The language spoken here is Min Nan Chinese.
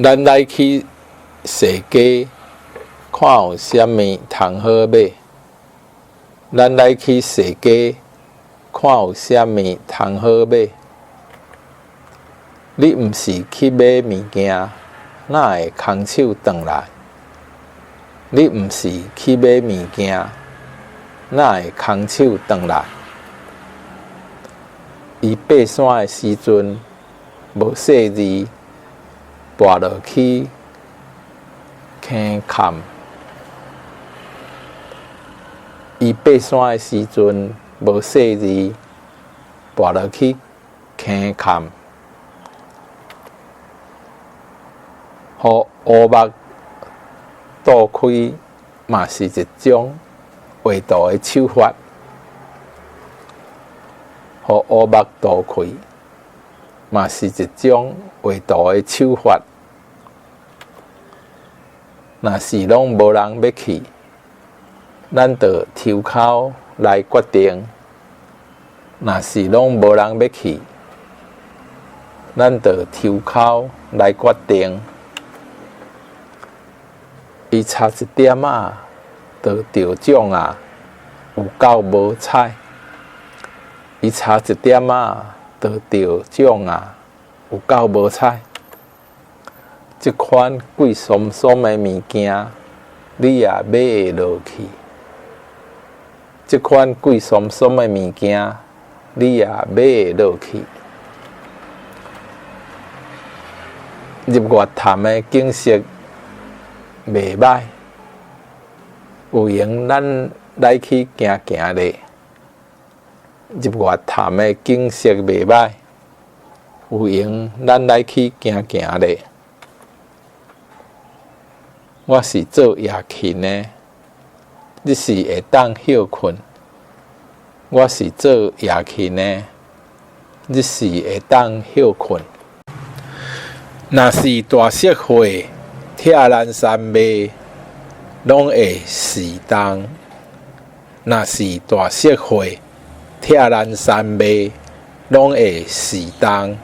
咱來去踅街，看有啥物通好買。咱來去踅街，看有啥物通好買。你毋是去買物件，哪會空手轉來？你毋是去買物件，哪會空手轉來？伊爬山的時陣無細膩，跋落去坑崁。伊爬山的時陣無細膩，跋落去坑崁。予烏目蹛開嘛是一種畫圖的手法。予烏目蹛開嘛是一種畫圖的手法。若是攏無人欲去，咱就抽鬮來決定。若是攏無人欲去，咱就抽鬮來決定。伊差一點仔就著獎啊，有夠無彩。伊差一點仔就著獎啊，有夠無彩。這款貴鬆鬆的物件，你也買會落去？這款貴鬆鬆的物件，你也買會落去？日月潭的景色袂䆀，有閒咱來去行行咧。日月潭的景色袂䆀，有閒咱來去行行咧。我是做夜勤的，日時會當歇睏。我是做夜勤的，日時會當歇睏。若是大釋會拆咱山賣，攏會死當。若是大釋會拆咱山賣，攏會死當。